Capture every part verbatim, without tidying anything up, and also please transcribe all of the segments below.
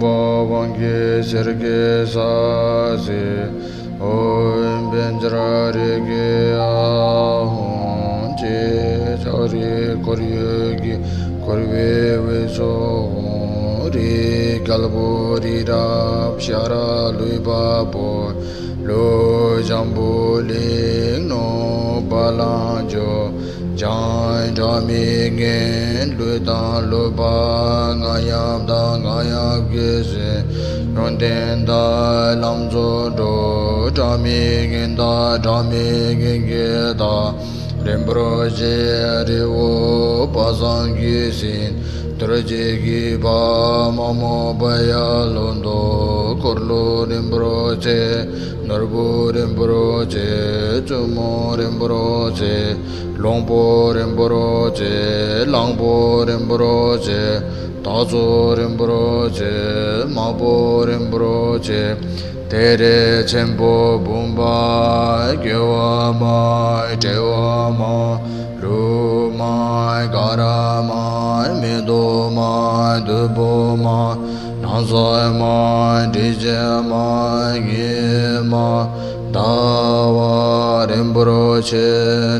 པ་དབང་གི་ཤར་གྱི་ས་སི། ཨོཾ་པཉྩ་ར་རིག་གི་ཨ་ཧོ་ཅེས། ལྕགས་རི་ཁོར་ཡུག་གི་འཁོར་བའི་དབུས་སུ་ཧཱུྃ། རིའི་རྒྱལ་པོ་རི་རབ་ཤ་ར་ལུས་འཕགས་པོ། ཀླུ་འཇམ་པོ་ལིང་ནོར་བ་ལང་སྤྱོད། འཇང་སྒྲ་མི་སྙན་ཀླུ་དང་ཀླུ་པ་རྔ་ཡབ་དང་རྔ་ཡབ་ཀྱི་སྲིན། ཡོན་ཏན་དང་ལམ་གཙོ་འགྲོ། སྒྲ་མི་སྙན་དང་སྒྲ་མི་སྙན་གྱི་བདག་རིན་པོ་ཆེ་རི་བོ་དཔག་བསམ་གྱི་སྲིན། རྡོ་རྗེ་གི་བ་མ་མོ་པ་ཡ་ལོ་འདོ། འཁོར་ལོ་རིན་པོ་ཆེ། ནོར་བུ་རིན་པོ་ཆེ། བཙུན་མོ་རིན་པོ་ཆེ། ལོང་པོ་རིན་པོ་ཆེ། གླང་པོ་རིན་པོ་ཆེ། སྟག་ཚོ་རིན་པོ་ཆེ། དམག་པོ་རིན་པོ་ཆེ། ཏེ་རེ་ཆེན་པོ་བུམ་པ། རྒྱལ་བ་མ། བྲལ་བ་མ། ལུས་མ། དཀར་མ། མེ་ཏོག་མ། བདུག་སྤོས་མ། ནགས་ཚལ་མ། དྲི་ཆབ་མ། ཉི་མ། ཟླ་བ། རིན་པོ་ཆེ་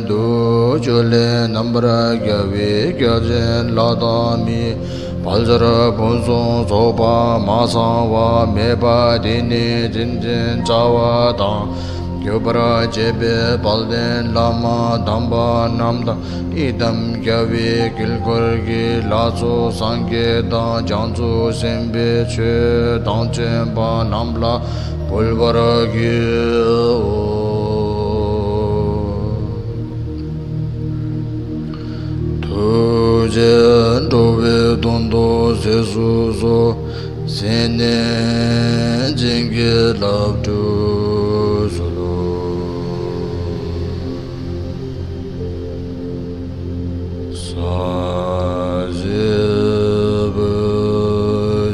དུག་ཅུ་ལས་རྣམ་པར་རྒྱལ་བའི་རྒྱལ་ཆེན་ལྷ་དང་མི། དཔལ་འབྱོར་ཕུན་སུམ་ཚོགས་པ་མ་ཚང་བ་མེད་པ་དེ་ནི་དྲིན་ཅན་རྩ་བ་དང་། གུས་པར་བཅས་པའི་དཔལ་ལྡན་བླ་མ་དམ་པ་རྣམས་དང་། ཡི་དམ་རྒྱལ་བའི་དཀྱིལ་འཁོར་གྱི་ལྷ་ཚོགས་སངས་རྒྱས་དང་བྱང་ཆུབ་སེམས་དཔའི་ཆོས་དང་བཅས་པ་རྣམས་ལ་འབུལ་བར་བགྱིའོ། ཐུགས་རྗེས་འགྲོ་བའི་དོན་དུ་ཟས་སུ་གསོལ། སེམས་ནི་བྱིན་གྱིས་བརླབ་ཏུ་གསོལ། ས་གཞི་བུ་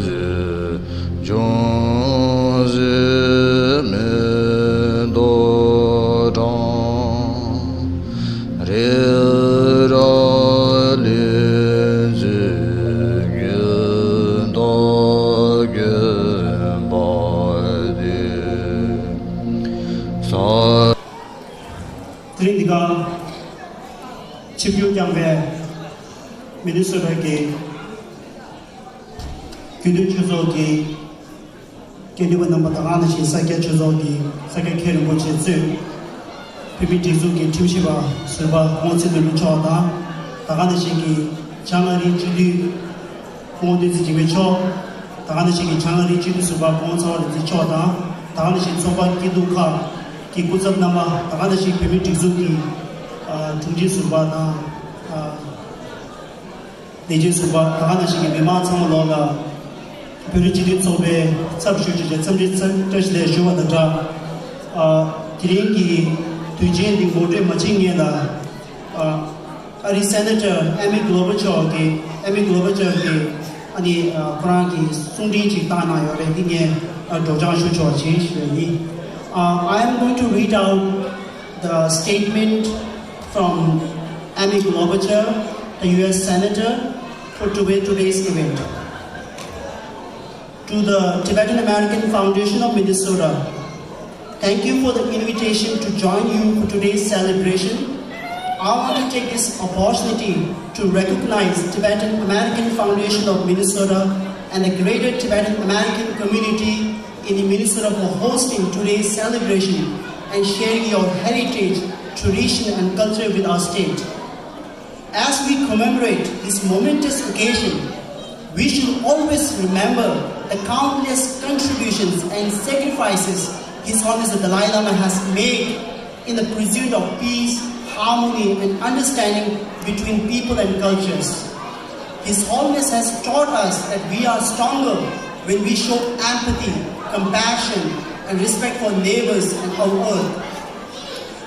གཞི་འབྱུང་བཞི་མེ་ཏོག་དང་། རི་རབ་གླིང་བཞི་གི་མདོག་གི་འབར་ཏེ་ས། དེ་རིང་འདི་ག་ཆིབས་བསྒྱུར་བསྐྱངས་པའི་མི་ནི་སོ་ཊ་གི་རྒྱུན་ལྡན་ཆོས་ཚོགས་ཀྱི་དགེ་འདུན་པ་རྣམ་པ་དང་ནང་བཞིན་ས་སྐྱ་ཆོས་ཚོགས་ཀྱི་ས་སྐྱ་མཁན་རིན་པོ་ཆེ་གཙོས་བོད་མིའི་སྒྲིག་འཛུགས་ཀྱི་ཁྲིམས་ཞིབ་པ་ཟུར་པ་སྐུ་ངོ་ཚེ་རིང་ལྷུན་གྲུབ་མཆོག་དང་། ད་ག་ནང་བཞིན་གྱི་བྱང་ཨ་རིའི་སྤྱི་འཐུས་སྐུ་ངོ་བསྟན་འཛིན་འཇིགས་མེད་མཆོག། ད་ག་ནང་བཞིན་གྱི་བྱང་ཨ་རིའི་སྤྱི་འཐུས་ཟུར་པ་སྐུ་ངོ་ཚེ་དབང་རིག་འཛིན་མཆོག་དང་། ད་ག་ནང་བཞིན་ཚོགས་པ་སྐྱིད་སྡུག་ཁག་གི་སྐུ་ཚབ་རྣམ་པ། ད་ག་ནང་བཞིན་བོད་མིའི་སྒྲིག་འཛུགས་ཀྱི་ཨ་དྲུང་ཆེ་ཟུར་པ་དང་། ཨ་ལས་བྱེད་ཟུར་པ། ད་ག་ནང་བཞིན་གྱི་མི་མང་ཚང་མ་ལོག་ལ་བོད་རིགས་སྤྱི་མཐུན་ཚོགས་པའི་ཚབ་ཞུ་བྱས་ཏེ་འཚམས་འདྲི་བཀྲ་ཤིས་བདེ་ལེགས་ཞུ་བ་དང་སྦྲགས། ཨ་དེ་རིང་གི་དུས་ཆེན་འདི་ངོ་སྤྲོད་མ་བྱེད་སྔོན་ལ། ཨ་ཨ་རིའི་སེ་ནེ་ཊར་ཨེ་མི་གྷི་ལོ་བྷལ་མཆོག་གིས། ཨེ་མི་གྷི་ལོ་བྷལ་མཆོག་གིས་ཨ་ནི་ཨ་ཁོ་རང་གི་གསུང་འཕྲིན་ཅིག་བཏང་གནང་ཡོད་རེད། འདི་ངས་ཨ་སྒྲོག་སྦྱང་ཞུ་ཆོག་ཅེས་ཞུ་ཡ་ཡིན། Uh, I am going to read out the statement from Amy Klobuchar, the U S Senator, for today, today's event. To the Tibetan American Foundation of Minnesota, thank you for the invitation to join you for today's celebration. I want to take this opportunity to recognize Tibetan American Foundation of Minnesota and the Greater Tibetan American Community in Minnesota for hosting today's celebration and sharing your heritage, tradition, and culture with our state. As we commemorate this momentous occasion, we should always remember the countless contributions and sacrifices His Holiness the Dalai Lama has made in the pursuit of peace, harmony, and understanding between people and cultures. His Holiness has taught us that we are stronger when we show empathy, compassion, and respect for neighbors and our earth.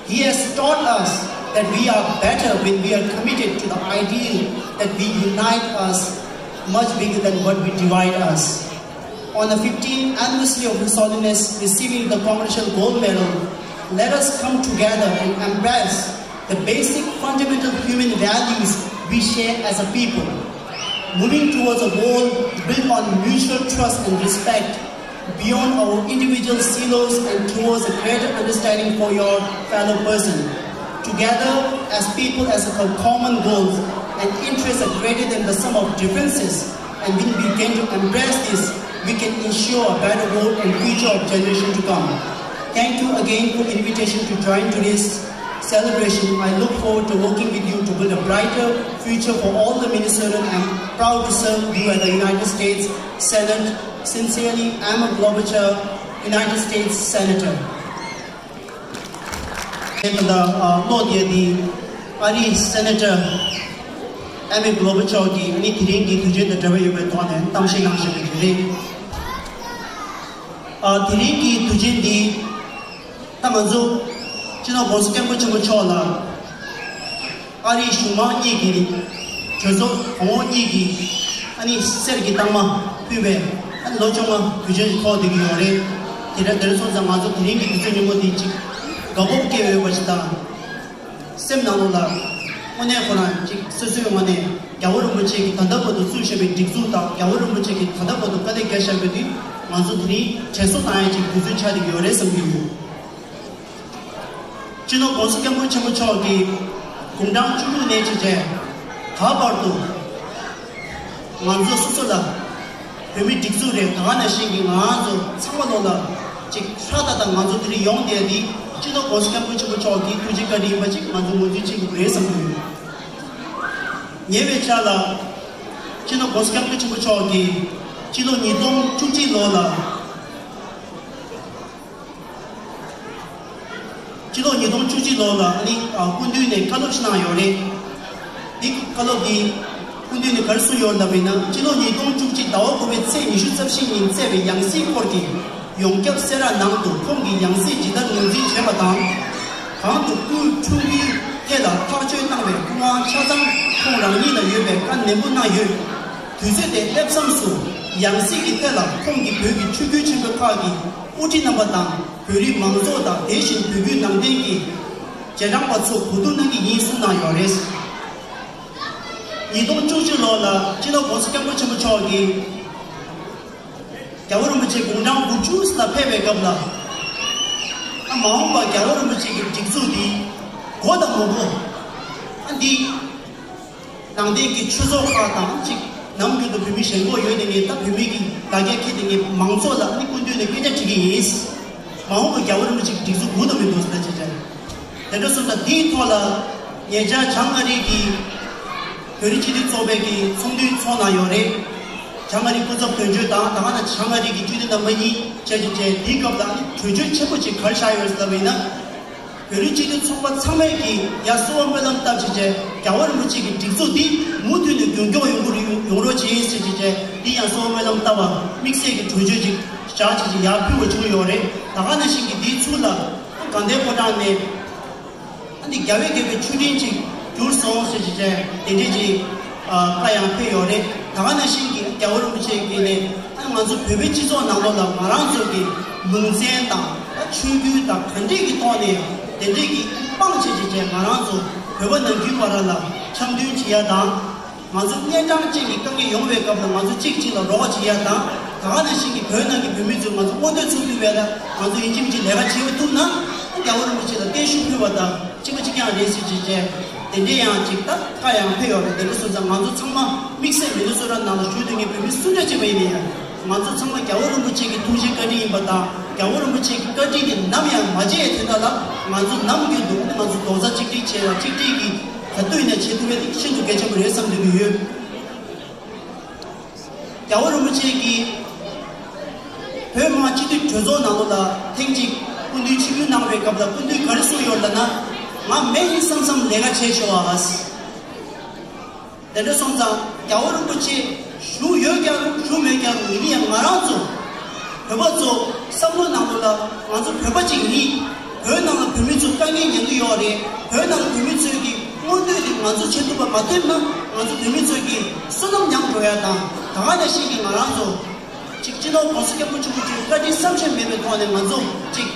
He has taught us that we are better when we are committed to the ideal that we unite us much bigger than what we divide us. On the fifteenth anniversary of His Holiness receiving the Congressional Gold Medal, let us come together and embrace the basic fundamental human values we share as a people. Moving towards a world built on mutual trust and respect, beyond our individual silos and towards a greater understanding for your fellow person. Together, as people, as a co- common goals and interests are greater than the sum of differences, and when we begin to embrace this, we can ensure a better world and future of generation to come. Thank you again for invitation to join today's celebration. I look forward to working with you to build a brighter future for all the Minnesotans. I'm proud to serve you at the United States Senate. Sincerely, Amy Klobuchar, United States Senator. ད་ལྟ་ཨ་གློག་རྒྱག་དེ་ཨ་རིའི་སེ་ནེ་ཊར་ཨེ་མི་གྷོ་ལོ་བྷ་མཆོག་གིས་ཨ་ནི་དེ་རིང་གི་དུས་ཆེན་དང་འབྲེལ་བ་ཡོད་པའི་ཐོག་ནས་གཏམ་བཤད་གནང་བཞིན་པ་ཞིག་རེད། ཨ་དེ་རིང་གི་དུས་ཆེན་འདི་ད་ང་ཚོ་སྤྱི་ནོར་༸གོང་ས་༸སྐྱབས་མགོན་ཆེན་པོ་མཆོག་ལ་ཨ་རིའི་གཞུང་མང་གཉིས་ཀྱི་གྲོས་ཚོགས་གོང་འོག་གཉིས་ཀྱིས་ཨ་ནི་གསེར་གྱི་རྟགས་མ་ཕུལ་བའི་ཨ་ནི་ལོ་བཅོ་ལྔ་དུས་ཆེན་ཞིག་ཐོག་བསྡད་ཀྱི་ཡོད་རེད། དེ་འདྲ་དེ་འདྲ་སོང་ཙང་ང་ཚོ་དེ་རིང་གི་དུས་ཚོད་ཉིན་མོ་འདི་ཅིག་དགའ་སྤོབས་སྐྱེ་འོས་པ་ཞིག་དང་། སེམས་ནང་ལོགས་ལ་དངོས་གནས་ཁོ་རང་ཅིག་སོ་སོའི་ངོས་ནས་རྒྱལ་བ་རིན་པོ་ཆེ་གིས་ད་ལྟ་བར་དུ་བཙུགས་བཞག་པའི་སྒྲིག་འཛུགས་དང་རྒྱལ་བ་རིན་པོ་ཆེ་གིས་ད་ལྟ་བར་དུ་དཀའ་ལས་བརྒྱབ་བཞག་པའི་དུས་ང་ཚོ་དེ་རིང་དྲན་གསོ་བཏང་ཡ་ཅིག་དུས་ཚོད་ཆགས་བསྡད་ཀྱི་ཡོད་རེད་བསམ་གྱི་ཡོད། སྤྱི་ནོར་༸གོང་ས་༸སྐྱབས་མགོན་ཆེན་པོ་མཆོག་གིས་དགུང་གྲངས་བཅུ་དྲུག་ནས་བྱས་རྗེས་ད་བར་དུ་ང་ཚོ་སོ་སོ་ལ་བོད་མིའི་སྒྲིག་འཛུགས་རེད། ད་ག་ནང་བཞིན་གྱི་ང་ཚོ་ཚང་མ་ལོ་ལ་ཅིག་ཧྲ་ཏག་ཏག་ང་ཚོ་དེ་རིང་ཡོང་བསྡད་དེ་སྤྱི་ནོར་༸གོང་ས་༸སྐྱབས་མགོན་ཆེན་པོ་མཆོག་གི་ཐུགས་རྗེ་བཀའ་དྲིན་ཡིན་པ་ཅིག་ང་ཚོ་ངོས་འཛིན་བྱེད་དགོས་རེད་བསམ་གྱི་ཡོད། ཉེ་བའི་ཆར་ལ་སྤྱི་ནོར་༸གོང་ས་༸སྐྱབས་མགོན་ཆེན་པོ་མཆོག་གིས་སྤྱི་ལོ་ཉིས་སྟོང་བཅུ་གཅིག་ལོ་ལ་སྤྱི་ལོ་ཉིས་སྟོང་བཅུ་གཅིག་ལོ་ལ་ཨ་ནི་སྐུ་མདུན་ནས་བཀའ་སློབ་ཞིག་གནང་ཡོད་རེད། འདི་བཀའ་སློབ་འདི་སྐུ་མདུན་ནས་ག་རེ་གསུངས་ཡོད་ལབ་པ་ཡིན་ན། སྤྱི་ལོ་ཉིས་སྟོང་བཅུ་གཅིག་ཟླ་བ་དགུ་པའི་ཚེས་ཉི་ཤུ་རྩ་བཞི་ཉིན་བསྩལ་བའི་ཡང་སྲིད་སྐོར་གྱི་ཡོངས་ཁྱབ་གསལ་བསྒྲགས་ནང་དུ་ཁོང་གིས་ཡང་སྲིད་ཇི་ལྟར་ངོས་འཛིན་བྱས་པ་དང་། གང་དུ་སྐུའི་འཁྲུངས་སྐུའི་ཐད་ལ་ཐག་གཅོད་གནང་བའི་སྐུ་དབང་ཆ་ཚང་ཁོང་རང་ཉིད་ལ་ཡོད་པའི་བཀའ་ནན་པོ་གནང་ཡོད། དུས་ཚོད་དེ་སླེབས་མཚམས་སུ་ཡང་སྲིད་ཀྱི་ཐད་ལ་ཁོང་གིས་བོད་ཀྱི་ཆོས་བརྒྱུད་ཆེན་པོ་ཁག་གི་དབུ་ཁྲིད་རྣམ་པ་དང་། བོད་རིགས་མང་ཚོགས་དང་། དེ་བཞིན་བོད་བརྒྱུད་ནང་བསྟན་གྱི་རྗེས་འབྲང་པ་ཚོ་གོ་བསྡུར་གནང་གི་ཡིན་གསུངས་གནང་ཡོད་རེད། ཉིས་སྟོང་བཅུ་གཅིག་ལོ་ལ་སྤྱི་ནོར་༸གོང་ས་༸སྐྱབས་མགོན་ཆེན་པོ་མཆོག་གིས་རྒྱལ་བ་རིན་པོ་ཆེ་དགུང་གྲངས་དགུ་བཅུ་ལ་ཕེབས་པའི་སྐབས་ལ། ཨ་མ་འོངས་པ་རྒྱལ་བ་རིན་པོ་ཆེ་གི་སྒྲིག་འཛུགས་འདི་དགོས་དང་མ་དགོས། ཨ་འདི། ནང་བསྟན་གྱི་ཆོས་ཚོགས་ཁག་དང་གཅིག་ནམ་རྒྱུན་དུ་བོད་མི་ཞེན་ཁོག་ཡོད་དེ་ངས་ད་བོད་མི་གི་ལ་རྒྱ་ཁྱེར་དེ་ངས་མང་ཚོགས་ལ་ནི་སྐུ་མདུན་ནས་སྐད་ཆ་དྲི་གི་ཡིན། མ་འོངས་པར་རྒྱལ་བ་རིན་པོ་ཆེ་གི་སྒྲིག་འཛུགས་དགོས་དང་མི་འདུག་ཟེར་ན་ཅི་བྱ། དེ་འདྲ་སོང་ཙང་དེའི་ཐོག་ལ་ཉེ་ཆར་བྱང་ཨ་རི་གི་བོད་རིགས་སྤྱི་མཐུན་ཚོགས་པའི་གི་ཚོགས་འདུ་ཚོགས་གནང་ཡོད་རེད། བྱང་ཨ་རི་སྐུ་ཚབ་དོན་གཅོད་དང་ད་ག་ནང་བྱང་ཨ་རི་གི་སྤྱི་འཐུས་རྣམ་པ་གཉིས་བཅས་ཀྱི་བཅས་དེའི་སྐབས་ལ་ནི་གྲོས་ཆོད་ཆེན་པོ་ཅིག་ག་རེ་བཞག་ཡོད་ཟེར་ལབ་པ་ཡིན་ན། བོད་རིགས་སྤྱི་མཐུན་ཚོགས་པ་ཚང་མས་ཀྱིས་ཡར་གསོལ་བ་སྨོན་ལམ་བཏབ་བྱས་བྱས་རྒྱལ་བ་རིན་པོ་ཆེ་གི་སྒྲིག་འཛུགས་འདི་མུ་མཐུད་ནས་རྒྱུན་སྐྱོང་ཡོང་གི་རེད། ཡོང་རོགས་བྱེད་ཟེར་བྱས་བྱས་འདི་ཡང་གསོལ་བ་སྨོན་ལམ་བཏབ་པ་དམིགས་བསལ་གྱི་གྲོས་ཆོད་ཅིག་བཞག་བྱས་བྱས་ཡར་ཕུལ་བ་བྱུང་ཡོད་རེད། ད་ག་ནང་བཞིན་གྱི་འདིའི་ཚུལ་ལ་དགའ་ལྡན་ཕོ་བྲང་ནས་ཨ་འདི་རྒྱལ་བའི་དགེ་བའི་མཆོད་སྤྲིན་ཅིག་གྱུར་སོང་ཟེར་བྱས་བྱས་དེ་འདྲས་ཅིག་བཀའ་ཡང་ཕེབས་ཡོད་རེད། ད་ག་ནང་བཞིན་གྱི་རྒྱལ་བ་རིན་པོ་ཆེ་གིས་ནས། ང་ཚོ་བོད་པའི་སྤྱི་ཚོགས་ནང་ལོགས་ལ་ང་རང་ཚོ་གི་ལུང་ཚན་དང་ཆོས་བརྒྱུད་དང་ག་འདྲས་ཀྱི་ཐོག་ནས་དེ་འདྲས་ཀྱི་སྤང་བྱས་བྱས་བྱས་ང་རང་ཚོ་བོད་པ་ནང་ཁུལ་བར་ལ་འཆམ་མཐུན་བྱེད་ཡ་དང་། ང་ཚོ་གཉན་འཕྲང་ཅན་གྱི་དཀའ་ངལ་ཡོང་བའི་སྐབས་ལ་ང་ཚོ་གཅིག་གཅིག་ལ་རོགས་བྱེད་ཡ་དང་། ད་ག་ནང་བཞིན་གྱི་བོད་ནང་གི་བོད་མི་ཚོས་ང་ཚོ་མངོན་འདོད་ཚུལ་ཕུལ་བས་ལ་ང་ཚོ་ཡིན་གཅིག་མིན་གཅིག་ལས་ཀ་བྱེད་ཐུབ་ན་རྒྱལ་བ་རིན་པོ་ཆེ་ལ་བརྟན་བཞུགས་ཕུལ་བ་དང་། གཅིག་པ་གཅིག་རྐྱང་རེད་ཟེར་གྱི་བྱས། དེ་འདྲའི་ཡང་ཅིག་ད་བཀའ་ཡང་ཕེབས་ཡོད་རེད། དེ་འདྲ་སོང་ཙང་ང་ཚོ་ཚང་མ་དམིགས་བསལ་མི་ནི་སོ་ཊ་ནང་ལ་བཞུགས་སྡོད་མཁན་བོད་མི་སུ་འདྲ་ཅིག་ཡིན་ན་ཡང་། ང་ཚོ་ཚང་མ་རྒྱལ་བ་རིན་པོ་ཆེ་གི་ཐུགས་རྗེ་བཀའ་དྲིན་ཡིན་པ་དང་། རྒྱལ་བ་རིན་པོ་ཆེ་གི་བཀའ་དྲིན་དེ་ནམ་ཡང་མ་བརྗེད་དེ་འདྲ་ལ་ང་ཚོ་ནམ་རྒྱུན་དུ་ང་ཚོ་རྡོག་རྩ་གཅིག་སྒྲིལ་བྱས་ལ་གཅིག་སྒྲིལ་གྱིས་ག་དུས་ཡིན་ན་བྱེད་ཐུབ་པ་དེ་ཤིན་ཏུ་གལ་ཆེན་པོ་རེད་བསམ་འདོད་ཀྱི་ཡོད། རྒྱལ་བ་རིན་པོ་ཆེ་གིས་བོད་མི་མང་སྤྱི་འཐུས་གྲོས་ཚོགས་ནང་ལོགས་ལ་ཐེངས་གཅིག་སྐུ་མདུན་ཆིབས་བསྒྱུར་གནང་བའི་སྐབས་ལ་སྐུ་མདུན་ག་རེ་གསུངས་ཡོད་ལབ་ན། ང་མེད་ཡིན་བསམ་བསམ་ལས་ཀ་བྱས་ཤོག་ཨ། དེ་འདྲ་སོང་ཙང་རྒྱལ་བ་རིན་པོ་ཆེ་བཞུགས་ཡོད་ཀྱང་རུང་བཞུགས་མེད་ཀྱང་རུང་ཡིན་ན་ཡང་ང་རང་ཚོ་བོད་པ་ཚོ་བསམ་བློ་ནང་ལོགས་ལ་ང་ཚོ་བོད་པ་ཅིག་ཡིན། བོད་ནང་ལ་བོད་མི་ཚོ་དཀའ་ངལ་མྱོང་གི་ཡོད་རེད། བོད་ནང་ལ་བོད་མི་ཚོས་ཀྱི་མངོན་འདོད་དེ་ང་ཚོ་བྱེད་ཐུབ་པ་མ་ཐེབས་ན་ང་ཚོ་བོད་མི་ཚོས་ཀྱི་བསོད་ནམས་ཉམས་འགྲོ་ཡ་དང་། ད་ག་ནང་བཞིན་གྱི་ང་རང་ཚོ་ཅིག་སྤྱི་ནོར་༸གོང་ས་༸སྐྱབས་མགོན་ཆེན་པོ་མཆོག་བཀའ་དྲིན་བསམ་ཤེས་མེད་པའི་ཐོག་ནས་ང་ཚོ་ཅིག་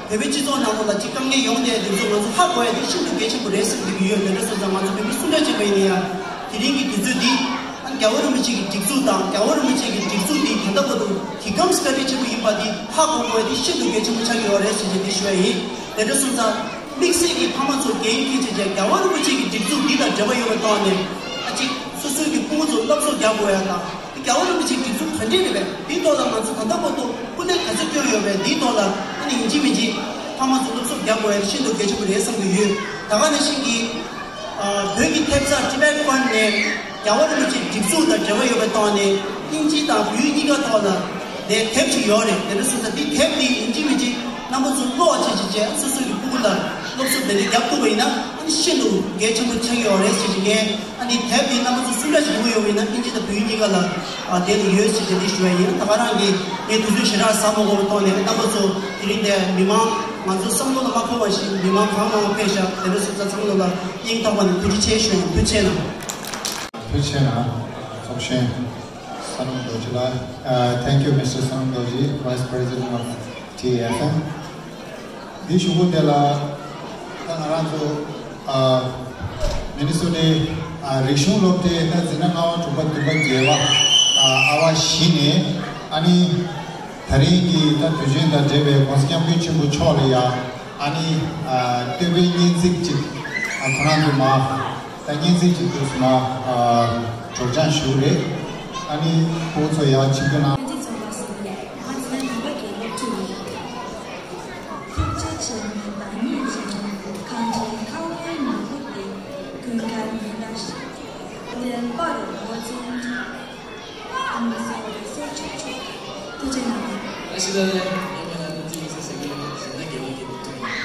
བོད་པའི་སྤྱི་ཚོགས་ནང་ལོགས་ལ་ཅིག་དཀའ་ངལ་ཡོང་བསྡད་དེ་ཚོ་ང་ཚོ་ཧ་གོ་ཡ་དེ་ཤིན་ཏུ་གལ་ཆེན་པོ་རེད་བསམ་གྱི་ཡོད། དེ་འདྲ་སོང་ཙང་ང་ཚོ་བོད་མི་སུ་འདྲ་ཅིག་ཡིན་ན་ཡང་དེ་རིང་གི་དུས་ཚོད་འདི། རྒྱལ་བ་རིན་པོ་ཆེ་གི་སྒྲིག་འཛུགས་དང་རྒྱལ་བ་རིན་པོ་ཆེ་གི་སྒྲིག་འཛུགས་འདི་ད་ལྟ་བར་དུ་གི་གམ་སྐད་རིགས་ཆེན་པོ་ཡིན་པ་འདི་ཧ་གོ་དགོས་ཡ་འདི་ཤིན་ཏུ་གལ་ཆེན་པོ་ཆགས་ཀྱི་ཡོད་རེད་ཟེར་བྱས་འདི་ཞུ་ཡ་ཡིན། དེ་འདྲ་སོང་ཙང་དམིགས་བསལ་གྱི་ཕ་མ་ཚོ་འགན་འཁྱེར་བྱས་བྱས་རྒྱལ་བ་རིན་པོ་ཆེ་གི་སྒྲིག་འཛུགས་འདི་དང་འབྲེལ་བ་ཡོད་པའི་ཐོག་ནས་ཨ་ཅིག་སོ་སོའི་གི་སྤུ་གུ་ཚོ་སློབ་གསོ་རྒྱག་དགོས་ཡ་དང་། རྒྱལ་བ་རིན་པོ་ཆེའི་སྒྲིག་འཛུགས་ག་འདྲས་རེད་པས། འདིའི་ཐོག་ལ་ང་ཚོ་ད་ལྟ་བར་དུ་སྐུ་ལས་ག་ཚོད་བསྐྱོན་ཡོད་པས། འདིའི་ཐོག་ལ་ཨ་ནི་ཡིན་གཅིག་མིན་གཅིག་ཕ་མ་ཚོ་སློབ་གསོ་རྒྱག་དགོས་ཡ་ཤིན་ཏུ་གལ་ཆེན་པོ་རེད་བསམ་གྱི་ཡོད། ད་ག་ནང་བཞིན་གྱི་ཨ་བོད་ཀྱི་ཐེབས་རྩ་Tibet Fund ནས་རྒྱལ་བ་རིན་པོ་ཆེའི་སྒྲིག་འཛུགས་དང་འབྲེལ་བ་ཡོད་པའི་ཐོག་ནས་དབྱིན་ཇི་དང་བོད་ཡིག་གཉིས་ཀ་ཐོག་ལ་དེ་དེབ་ཅིག་ཡོད་རེད། དེ་འདྲ་སོང་ཙང་འདི་དེབ་འདི་ཡིན་གཅིག་མིན་གཅིག་རྣམ་པ་ཚོ་ཀློག་བྱེད་ཅིག་བྱས། སོ་སོ་གི་སྤུ་གུ་ལ་སློབ་གསོ་དེ་འདྲ་རྒྱབ་ཐུབ་པ་ཡིན་ན་ཨ་ནི་ཤིན་ཏུ་གལ་ཆེན་པོ་ཆགས་ཀྱི་ཡོད་རེད་ཟེར་གྱི་ངས། ཨ་ནི་དེབ་འདི་རྣམ་པ་ཚོ་སུ་འདྲ་ཞིག་ཡོང་གི་ཡོད་པ་ཡིན་ན་དབྱིན་ཇི་དང་བོད་ཡིག་གཉིས་ཀ་ལ་ཨ་དེ་ལ་ཡོད་ཟེར་གྱི་འདི་ཞུ་བ་ཡིན། ད་ག་རང་གིས་ངས་དུས་ཚོད་ཞེ་དྲག་ཟ་མ་དགོས་པའི་ཐོག་ནས་རྣམ་པ་ཚོ་དེ་རིང་འདིར་མི་མང་ང་ཚོ་བསམ་བློ་ལ་མ་འཁོར་བ་ཞིག་མི་མང་གང་མང་ཕེབས་ཤག་དེ་འདྲ་སོང་ཙང་ཚང་མ་ལ་སྙིང་ཐག་པ་ནས་ཐུགས་རྗེ་ཆེ་ཞུ་ཡིན། ཐུགས་རྗེ་གནང་། ཐུགས་རྗེ་གནང་། ཚོགས་གཞོན་Sanam Dorji ལགས། Uh, thank you, Mister Sanam Dorji, Vice President of T A F M. འདི་གཞུག་གུ་དེ་ལ་ད་ང་རང་ཚོ་ཨ་མི་ནི་སོ་ཊའི་ཨ་རིག་གཞུང་སློབ་གྲྭའི་ད་འཛིན་གྲྭ་ལྔ་པ་དྲུག་པ་བདུན་པ་བརྒྱད་པ་ཨ་ཨ་བ་བཞི་ནས་ཨ་ནི་ད་རིང་གི་ད་དུས་ཆེན་དང་འབྲེལ་བའི་༸གོང་ས་༸སྐྱབས་མགོན་ཆེན་པོ་མཆོག་ལ་ཡ་ཨ་ནི་ཨ་བསྟོད་པའི་སྙན་ཚིག་ཅིག་ཨ་ཁོ་རང་ཚོ་མ་ད་སྙན་ཚིག་ཅིག་དུས་སུ་མ་ཨ་སྒྲོག་སྦྱང་ཞུ་རེད། ཨ་ནི་ཁོ་ཚོ་ཡ་ཆིབས་བསྒྱུར་གནང་། ཐུགས་རྗེ་ཆེ། བདག་ཉིད་ཀྱི་གང་ཅིའི་ཁ་བའི་ནང་ལུགས་ཏེ་ཀུན་དགའ་ཉི་ཟླ་ཞིག་དེ་པར་ངོ་འཛིན་ཨ་མི་སོགས་སོགས་ཆོག་ཆོག་ཐུགས་རྗེ་གནང་། ཨ་ཤི་ད་ལེ། ངས་མ་ལ་ཐུགས་རྗེ་ཆེ་ཟེར་གྱི་ཡོད། ཟེར་ན་དགེ་བ་གི་ཐུགས་རྗེ་གནང་།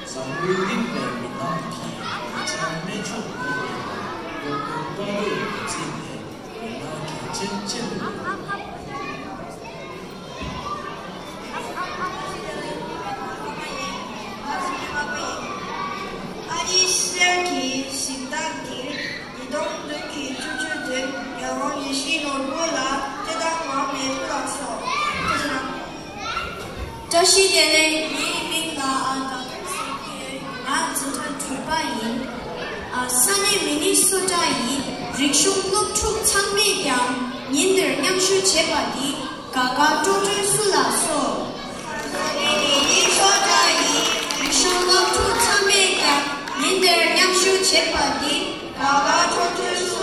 འཛམ་བུའི་གླིང་པའི་མི་དག་གིས་ང་ཚང་སྨན་མཆོག་ངོ་ཡོད་པ་སློབ་དཔོན་པ་ལུ་ཡི་རྩིས་ནས། ཨ་རིའི་གསེར་གྱི་གཟེངས་རྟགས་འདིར་ཉིས་སྟོང་བདུན་གྱི་བཅུ་བཅུ་བདུན་རྒྱལ་དབང་ཡིད་བཞིན་ནོར་བུ་ལ་རྩེ་དང་ངོ་མ་ཕུལ་ལགས་སོ། ཐུགས་རྗེ་གནང་། བཀྲ་ཤིས་བདེ་ལེགས། ངའི་མིང་ལ་ཨ་ད་ང་འཛིན་གྲྭ་དྲུག་པ་ཡིན། ཨ་ས་གནས་མི་ནི་སོ་ཊ་ཡི་རིག་གཞུང་སློབ་ཕྲུག་ཚང་མས་ཀྱང་ཉིན་འདིར་མཉམ་ཞུགས་བྱེད་པ་འདི་དགའ་དགའ་སྤྲོ་སྤྲོའི་བསུ་ལགས་སོ། ས་གནས་མི་ནི་སོ་ཊ་ཡི་རིག་གཞུང་སློབ་ཕྲུག་ཚང་མས་ཀྱང་ཉིན་འདིར་མཉམ་ཞུགས་བྱེད་པ་འདི་དགའ་དགའ་སྤྲོ་སྤྲོའི་བསུ།